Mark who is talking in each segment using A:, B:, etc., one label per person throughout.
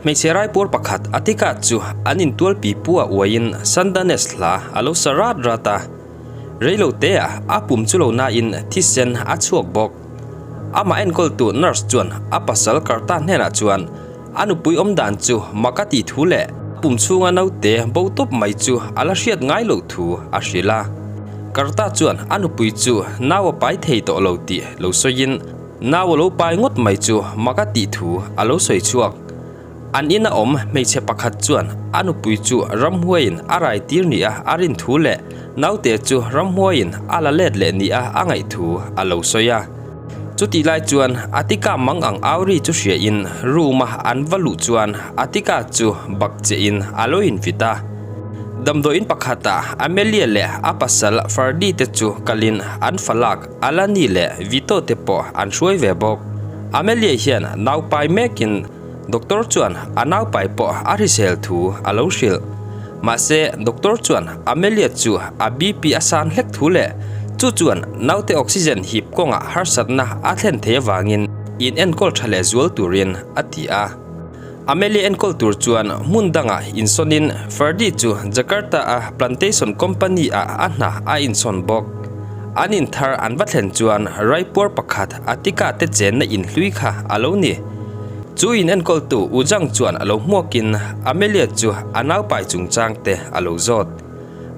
A: Hmeichhe raipuar pakhat Atika chu an intual pipu a uaiin Sandanes hla a lo sa rat rat a. Reilo teah a pum chu lo nain thisen a chhuak bawk. Amah enkawltu nurse chuan a pasal Karta hnenah chuan a nupui awm dan chu mak a tih thu leh pum chhunga naute bo tawp mai chu a la hriat ngai loh thu a hrilh a. Karta chuan a nupui chu nau a pai thei tawh lo tih lo sawiin nau a lo pai ngawt mai chu mak a tih thu a lo sawi chhuak. An ina awm hmeichhe pakhat chuan a nupui chu ramhuaiin a rai tir nia a rin thu leh naute chu ramhuaiin a la let leh nia a ngaih thu a lo sawi a. Chutih lai chuan Atika mang ang auri chu hriain room a an va luh chuan Atika chu bak chehin a lo invit a. Damdawiin pakhatah Amelia leh a pasal Ferdy te chu kalin an falak Alani leh Vito te pawh an hruai ve bawk. Amelia hian naupai mekin Doctor chuan a naupai pawh a hrisel thu a lo hrilh. Mahse, doctor chuan Amelia chu a BP a san hlek thu leh chu chuan naute oxygen hip kawngah harsatna a thlen thei avangin in enkawl tha leh zual turin a ti a. Amelia enkawl tur chuan hmun dangah insawnin Ferdy chu Jakarta-a plantation company-ah a hna a insawn bawk. An inthar an va thlen chuan raipuar pakhat Atika te chenna inhlui kha a lo ni. Chu in enkawltu Ujang chuan a lo hmuakin Amelia chu a naupai chungchang te a lo zawt.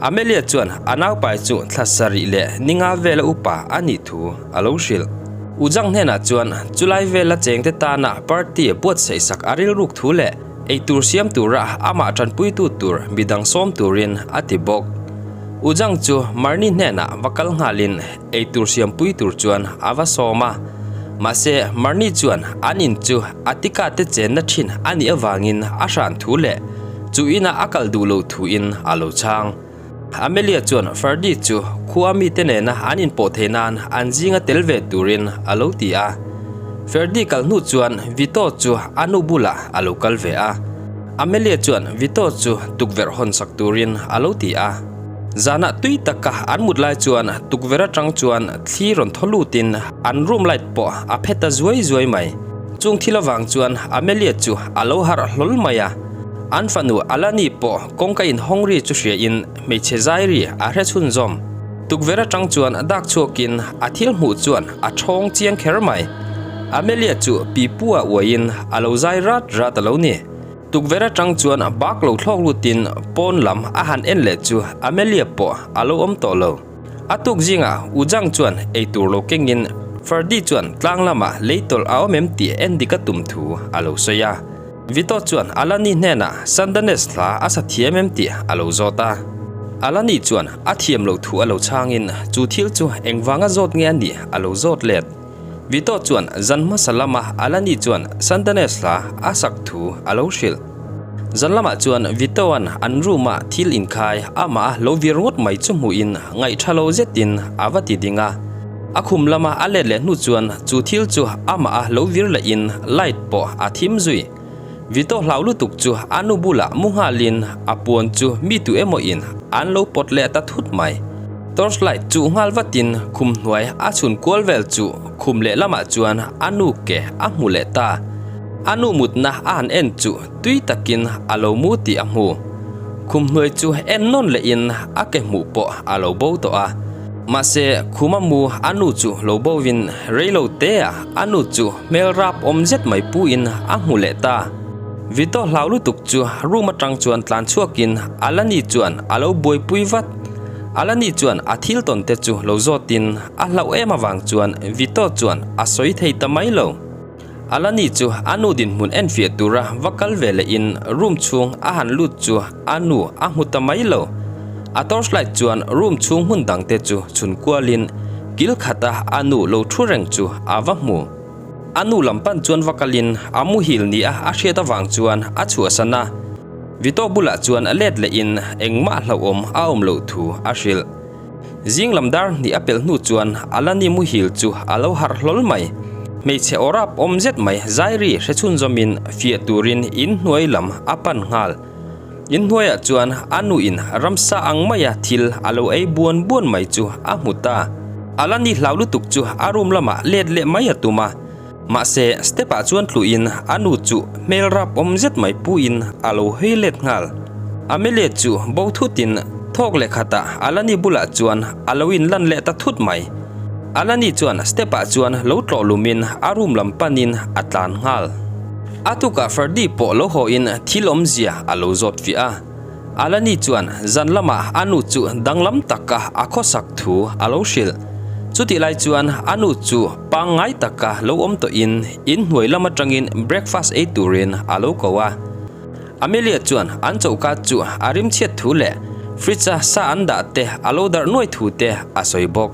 A: Amelia chuan a naupai chu thla sarih leh ninga vela upa a nih thu a lo hrilh. Ujang hnenah chuan chulai vela chengte tana party buatsaih sak a rilruk thu leh eitur siam tura amah tanpuitu tur midang sawm turin a ti bawk. Ujang chu Marni hnenah va kal nghalin eitur siampui tur chuan a va sawm a. Mahse, Marnie chuan an in chu Atika te chenna thin a nih avangin a hran thu leh chu inah a kal duh loh thuin a lo chhang. Amelia chuan Ferdy chu khua mite nena an inpawh theih nan an zinga tel ve turin a lo ti a. Ferdy kal hnu chuan Vito chu a nu bulah a lo kal ve a. Amelia chuan Vito chu tukverh hawnsak turin a lo ti a. Zanah tui taka an mut lai chuan tukverh atang chuan thli rawn thaw lutin an room light pawh a phe ta zuai zuai mai. Chung thil avang chuan Amelia chu a lo harh hlawl mai a. An fanu Alani pawh kawngka inhawng ri chu hriain hmeichhe zai ri a hre chhunzawm. Tukverh atang chuan dak chhuakin a thil hmuh chuan a thawng chiang kher mai. Amelia chu pipu-a uaiin a lo zai rat rat a lo ni. Tukverh atang chuan bak lo thlawk lutin pawn lam a han en leh chu Amelia pawh a lo awm tawh lo. A tuk zingah Ujang chuan eitur lo kengin Ferdy chuan tlang lamah leitawlh a awm em tih en dik a tum thu a lo sawi a. Vito chuan Alani hnenah Sandanes hla a sa thiam em tih a lo zawt a. Alani chuan a thiam loh thu a lo chhangin chu thil chu engvanga zawt nge a nih a lo zawt let. Vito chuan zan hmasa lama Alani chuan Sandanes hla a sak thu a lo hrilh. Zan lamah chuan Vitoan an room-a thil inkhai amah lo vir ngawt mai chu hmuhin ngaihtha lo zetin a va ti ding a. A khum lama a let leh hnu chuan chu thil chu amah lo vir lehin light pawh a thim zui. Vito hlau lutuk chu a nu bulah mu nghalin a puan chu mi tu emaw in an lo pawt leh ta thut mai. Torchlight chuh nghal vatin khum hnuai a chhun kual vel chu khum leh lamah chuan a nu ke a hmu leh ta. A nu mutna a han en chu tui takin a lo mu tih a hmu. Khum hnuai chu en nawn lehin a ke hmuh pawh a lo bo tawh a. Mahse khuma mu a nu chu lo bovin reilo tea a nu chu Hmel rap awm zet mai puin a hmu leh ta. Vito hlau lutuk chu room atang chuan tlan chhuakin Alani chuan a lo buaipui vat. Alani chuan a thil tawn te chu lo zawtin a hlauh em avang chuan Vito chuan a sawi thei ta mai lo. Alani chu a nu dinhmun enfiah tura va kal ve lehin room chhung a han lut chu a nu a hmu ta mai lo. A torchlight chuan room chhung hmun dang te chu chhun kualin kil khata a nu lo thu reng chu a va hmu. A nu lam pan chuan va kalin a muhil nia a hriat avang chuan a chhuahsan a. Vito bulah chuan let lehin engmah hlauhawm a awm loh thu a hrilh. Zing lam dar hnih a pelh hnu chuan Alani muhil chu a lo harh hlawl mai. Hmeichhe aw rap awm zet mai Zairi hre chhunzawmin fiah turin inhnuai lam a pan nghal. Inhnuaiah chuan a nuin ramsa ang maia thil a lo ei buan buan mai chu a hmu ta. Alani hlau lutuk chu a room lamah let leh mai a tum a. Mahse, step-ah chuan tluin a nu chu hmel rap awm zet mai puin a lo hawi let nghal. Amelia chu bo thutin thawk leh khatah Alani bulah chuan a lo inlan leh ta thut mai. Alani chuan step-ah chuan lo tlawh lumin a room lam panin a tlan nghal. A tukah Ferdy pawh lo hawhin thil awmzia a lo zawt fiah a. Alani chuan zan lamah a nu chu danglam taka a khawsak thu a lo hrilh. Chutih lai chuan a nu chu pangngai taka lo awm tawhin inhnuai lam atangin breakfast ei turin a lo ko a. Amelia chuan an choka chu a rimchhiat thu leh fridge-a sa an dah te a lo darh nuai thu te a sawi bawk.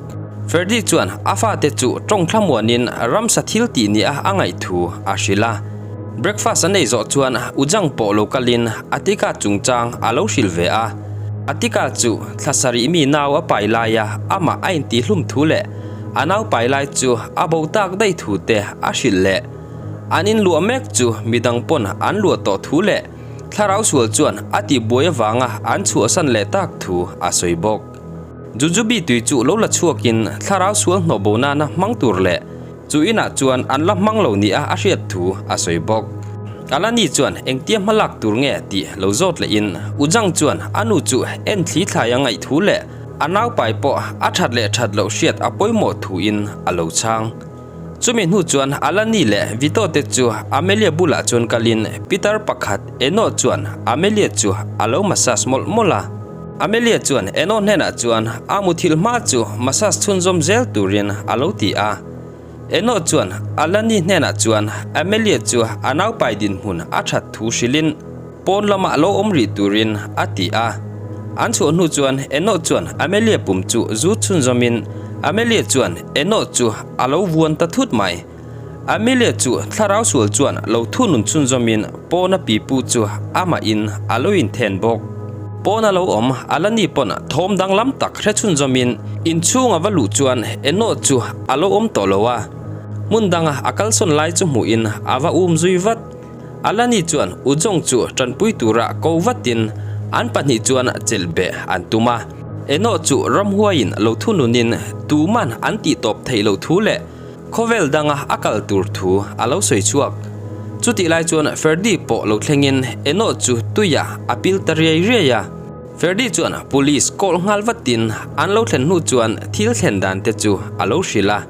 A: Ferdy chuan a fate chu tawng thlamuanin ramsa thil tih nia a ngaih thu a hrilh a. Breakfast an ei zawh chuan Ujang pawh lo kalin Atika chungchang a lo hrilh ve a. Atika chu thla sarih mi nau a pai laia amah a intihlum thu leh a nau pai lai chu a bo tak daih thu te a hrilh leh. An inluah mek chu midang pawn an luah tawh thu leh thlarau sual chuan a tihbuai avanga an chhuahsan leh tak thu a sawi bawk. Jujubi tui chu lo la chhuakin thlarau sual hnawh bo nana hmang tur leh chu inah chuan an la hmang lo nia a hriat thu a sawi bawk. Alani chuan engtia hma lak tur nge tih lo zawt lehin Ujang chuan a nu chu en thli thlai a ngaih thu leh a naupai pawh a that leh that loh hriat a pawimawh thuin a lo chhang. Chumi hnu chuan Alani leh Vito te chu Amelia bulah chuan kalin pitar pakhat Eno chuan Amelia chu a lo massage mawlh mawlh a. Amelia chuan Eno hnenah chuan a muthilh hma chu massage chhunzawm zel turin a lo ti a. Eno chuan Alani hnenah chuan Amelia chu a naupai dinhmun a that thu hrilhin Pawn lamah lo awm rih turin a ti a. An chhuah hnu chuan Enoh chuan Amelia pum chu zut chhunzawmin Amelia chuan Enoh chu a lo vuan ta thut mai. Amelia chu thlarau sual chuan lo thunun chhunzawmin pawna pipu chu amahin a lo inthen bawk. Pawna lo awm Alani pawn thawm danglam tak hre chhunzawmin inchhung a va luh chuan Enoh chu a lo awm tawh lo a. Hmun danga a kalsawn lai chu hmuhin a va um zui vat. Alani chuan Ujong chu tanpui tura ko vatin an pahnih chuan chelh beh an tum a. Enoh chu ramhuaiin lo thununin tuman an tih tawp theih loh thu leh khawvel danga a kal tur thu a lo sawi chhuak. Chutih lai chuan Ferdy pawh lo thlengin Enoh chu tuiah a pil ta riai riai a. Ferdy chuan police call nghal vatin an lo thlen hnu chuan thil thlen dan te chu a lo hrilh a.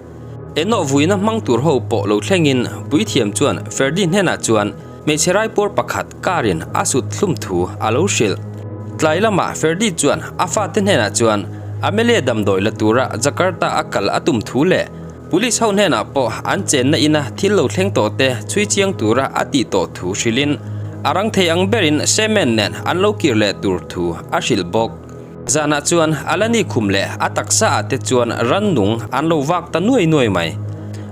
A: Enoh vuina hmang tur ho pawh lo thlengin puithiam chuan Ferdy hnenah chuan hmeichhe raipuar pakhat car in a sut thlum thu a lo hrilh. Tlai lamah Ferdy chuan a fate hnenah chuan Amelia damdawi la tura Jakarta a kal a tum thu leh Police ho hnenah pawh an chenna ina thil lo thleng tawh te chhui chiang tura a tih tawh thu hrilhin a rang thei ang berin Semen nen an lo kir leh tur thu a hrilh bawk. Zanah chuan Alani khum leh a taksa ah te chuan rannung an lo vak ta nuai nuai mai.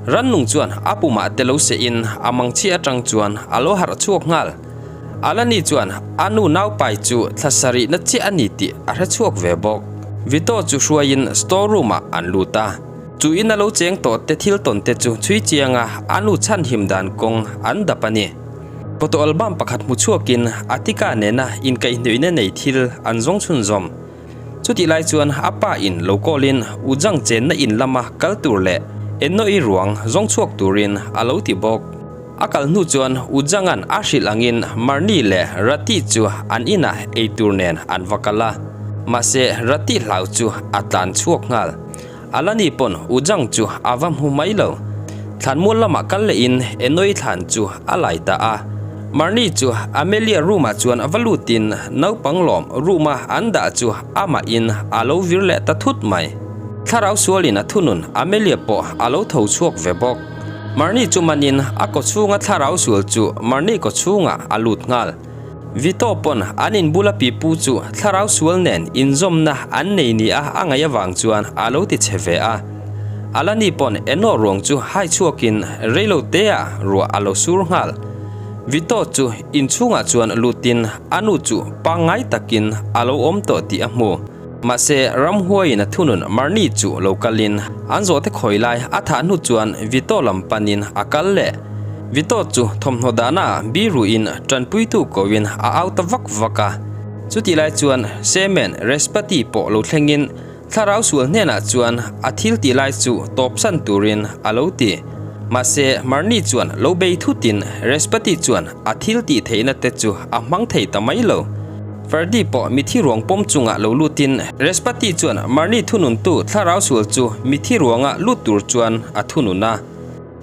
A: Rannung chuan a pumah te lo seh in a mangchhi atang chuan a lo harh chhuak nghal. Alani chuan a nu naupai chu thla sarihna chiah a ni tih a hre chhuak ve bawk. Vito chu hruaiin store room ah an lut a. Chu in a lo cheng tawh te thil tawn te chu chhui chiang a a nu chhanhim dan kawng an dap a ni. Photo album pakhat hmu chhuakin Atika nena inkaihnuihna nei thil an zawng chhunzawm. Chutih lai chuan a pa in lo call-in Ujang chenna in lama kal tur leh Eno'i ruang zawng chhuak turin a lo ti bawk. A kal hnu chuan Ujanga'n a hrilh angin Marni leh Rati chu an inah ei tur nen an va kal a. Mahse Rati hlau chu a tlan chhuak nghal. Alani pawn Ujang chu a va hmu mai lo. Thlanmual lamah kal lehin Enoi thlan chu a lai ta a. Marnie chu Amelia room ah chuan va lutin naupang lawm room a an dah chu amahin a lo vir leh ta thut mai. Thlarau sualin a thunun Amelia pawh a lo tho chhuak ve bawk. Marnie chu manin a kawchhunga thlarau sual chu Marnie kawchhungah a lut nghal. Vito pawn an inbula pipu chu thlarau sual nen inzawmna an nei nia a ngaih avang chuan a lo ti che ve a. Alani pawn Eno ruang chu hai chhuakin reilo teah ruah a lo sur nghal. Vito chu inchhungah chuan lutin a nu chu pangngai takin a lo awm tawh tih a hmu. Mahse, ramhuaiin a thunun Marnie chu lo kalin an zawhte khawi lai a thah hnu chuan Vito lam panin a kal leh. Vito chu thawmhnaw dahnaah biruin tanpuitu koin a au ta vak vak a. Chutih lai chuan Semen Respati pawh lo thlengin thlarau sual hnenah chuan a thil tih lai chu tawpsan turin a lo ti. Mahse, Marnie chuan lo bei thutin Respati chuan a thil tih theihna te chu a hmang thei ta mai lo. Ferdi pawh mithi ruang pawm chungah lo lutin Respati chuan Marnie thununtu thlarau sual chu mithi ruanga lut tur chuan a thunun a.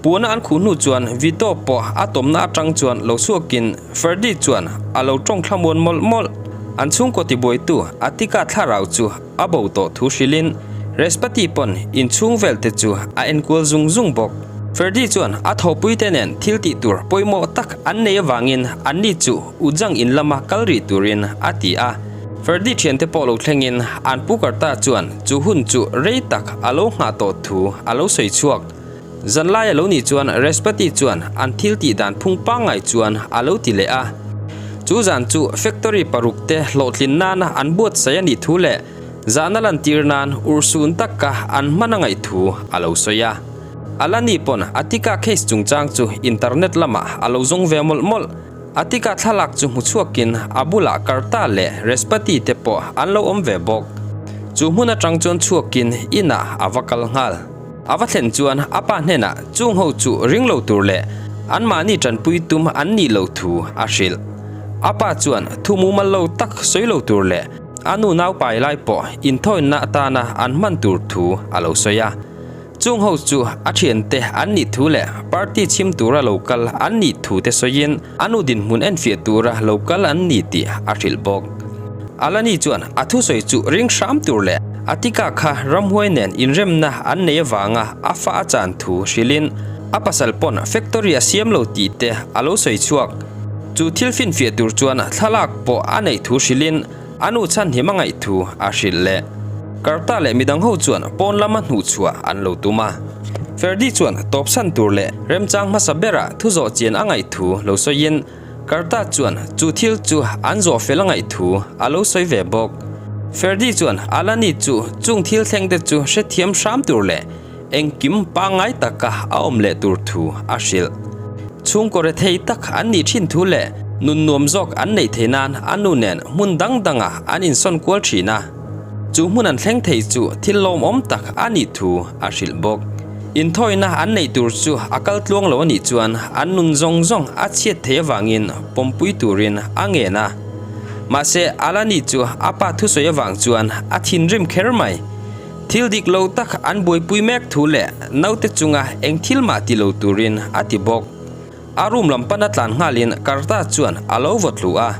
A: Puana an khuh hnu chuan Vito pawh a tawmna atang chuan lo chhuakin Ferdi chuan a lo tawng thlamuan mawlh mawlh. An chhungkaw tibuaitu Atika thlarau chu a bo tawh thu hrilhin Respati pawn inchhung vel te chu a enkual zung zung bawk. Ferdi chuan a thawhpuite nen thil tih tur pawimawh tak an nei avangin anni chu Ujang in lama kal rih turin a ti a. Ferdi thiante pawh lo thlengin an pu Karta chuan chu hun chu rei tak a lo nghah tawh thu a lo sawi chhuak. Zanlai a lo nih chuan Respati chuan an thil tih dan phung pangngai chuan a lo ti leh a. Chu zan chu factory paruk te hlawhtlin nana an buatsaih a nih thu leh zahna lantir nan urhsun taka an hman a ngaih thu a lo sawi a. Alani pawn Atika case chungchang chu internet lamah a lo zawng ve mawlh mawlh. Atika thlalak chu hmu chhuakin a bulah Karta leh Respati te pawh an lo awm ve bawk. Chu hmun atang chuan chhuakin inah a va kal nghal. A va thlen chuan a pa hnenah chung ho chu ring lo tur leh anmahni tanpui tum an nih loh thu a hrilh. A pa chuan thu mumal lo tak sawi lo tur leh a nu naupai lai pawh inthawinna atana an hman tur thu a lo sawi a. Chung ho chu a thiante an nih thu leh party chhim tura lo kal an nih thu te sawiin a nu dinhmun enfiah tura lo kal an ni tih a hrilh bawk. Alani chuan a thusawi chu ring hram tur leh Atika kha ramhuai nen inremna an nei avanga a fa a chan thu hrilhin a pasal pawn factory a siam lo tih te a lo sawi chhuak. Chu thil finfiah tur chuan thlalak pawh a neih thu hrilhin a nu chhanhim a ngaih thu a hrilh leh. Karta leh midang ho chuan pawn lama hnuhchhuah an lo tum a. Ferdi chuan tawpsan tur leh remchang hmasa berah thu zawh chian a ngaih thu lo sawiin Karta chuan chu thil chu an zawh fel a ngaih thu a lo sawi ve bawk. Ferdi chuan Alani chu chung thil thleng te chu hrethiam hram tur leh engkim pangngai taka a awm leh tur thu a hrilh. Chhungkaw rethei tak an nih thin thu leh nun nuam zawk an neih theih nan a nu nen hmun dang dangah an insawn kual thin a. Chu hmun an thleng thei chu thil lawmawm tak a nih thu a hrilh bawk. Inthawina an neih tur chu a kal tluang lo a nih chuan an nun zawng zawng a chhiat theih avangin pawmpui turin a ngen a. Mahse, Alani chu a pa thusawi avang chuan a thinrim kher mai. Thil dik lo tak an buaipui mek thu leh naute chunga eng thil mah ti lo turin a ti bawk. A room lam pana tlan nghalin Karta chuan a lo vaw tlu a.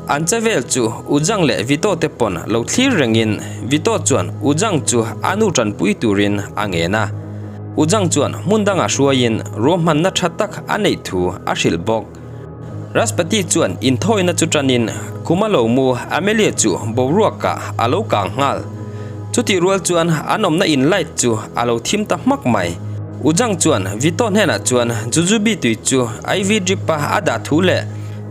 A: An che vel chu Ujang leh Vito te pawn lo thlir rengin Vito chuan Ujang chu a nu tanpui turin a ngen a. Ujang chuan hmun dangah hruaiin ruahmanna tha tak a neih thu a hrilh bawk. Raspati chuan inthawina chu tanin khuma lo mu Amelia chu boruakah a lo kang nghal. Chutih rual chuan an awmna in light chu a lo thim ta hmak mai. Ujang chuan Vito hnenah chuan Jujubi tui chu IV drip a a dah thu leh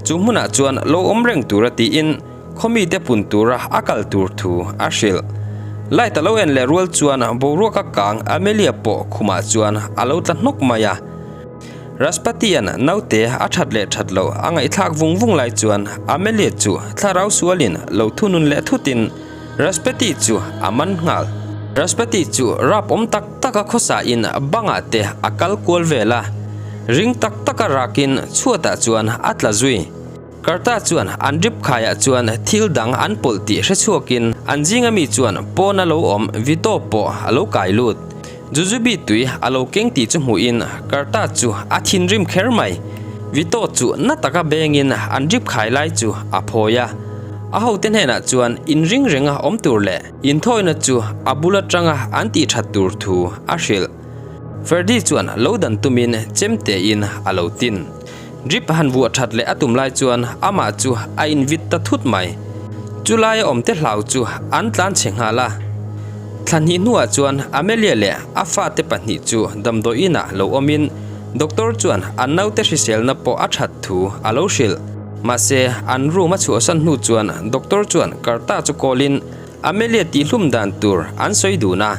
A: chu hmunah chuan lo awm reng tura tiin khawmite pun tura a kal tur thu a hrilh. Light a lo en leh rual chuan boruak a kang Amelia pawh khumah chuan a lo tla hnawk mai a. Raspatian naute a that leh that loh a ngaihthlak vung vung lai chuan Amelia chu thlarau sualin lo thunun leh thutin Raspati chu a man nghal. Raspati chu rap awm tak tak a khawsa in bangah te a kal kual vel a, ring tak tak a rakin chhuatah chuan a tla zui. Karta chuan an drip khaiah chuan thil dang an pawlh tih hre chhuakin an zinga mi chuan pawn a lo awm Vito pawh a lo kai lut. Jujubi tui a lo keng tih chu hmuhin Karta chu a thinrim kher mai. Vito chu na taka bengin an drip khai lai chu a phawi a. A hote hnenah chuan inring renga awm tur leh inthawina chu a bul atanga an tih that tur thu a hrilh. Ferdi chuan lo dan tumin chemtein a lo tin. Drip han vuah that leh a tum lai chuan amah chu a invit ta thut mai. Chu laia awmte hlau chu an tlan chhe nghal a. Thla hnih hnuah chuan Amelia leh a fate pahnih chu damdawi inah lo awmin doctor chuan an naute hriselna pawh a that thu a lo hrilh. Mahse, an room a chhuahsan hnu chuan doctor chuan Karta chu call-in Amelia tihhlum dan tur an sawi dun a,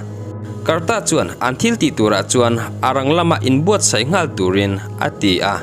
A: Karta chuan an thil tih turah chuan a rang lama inbuatsaih nghal turin a ti a.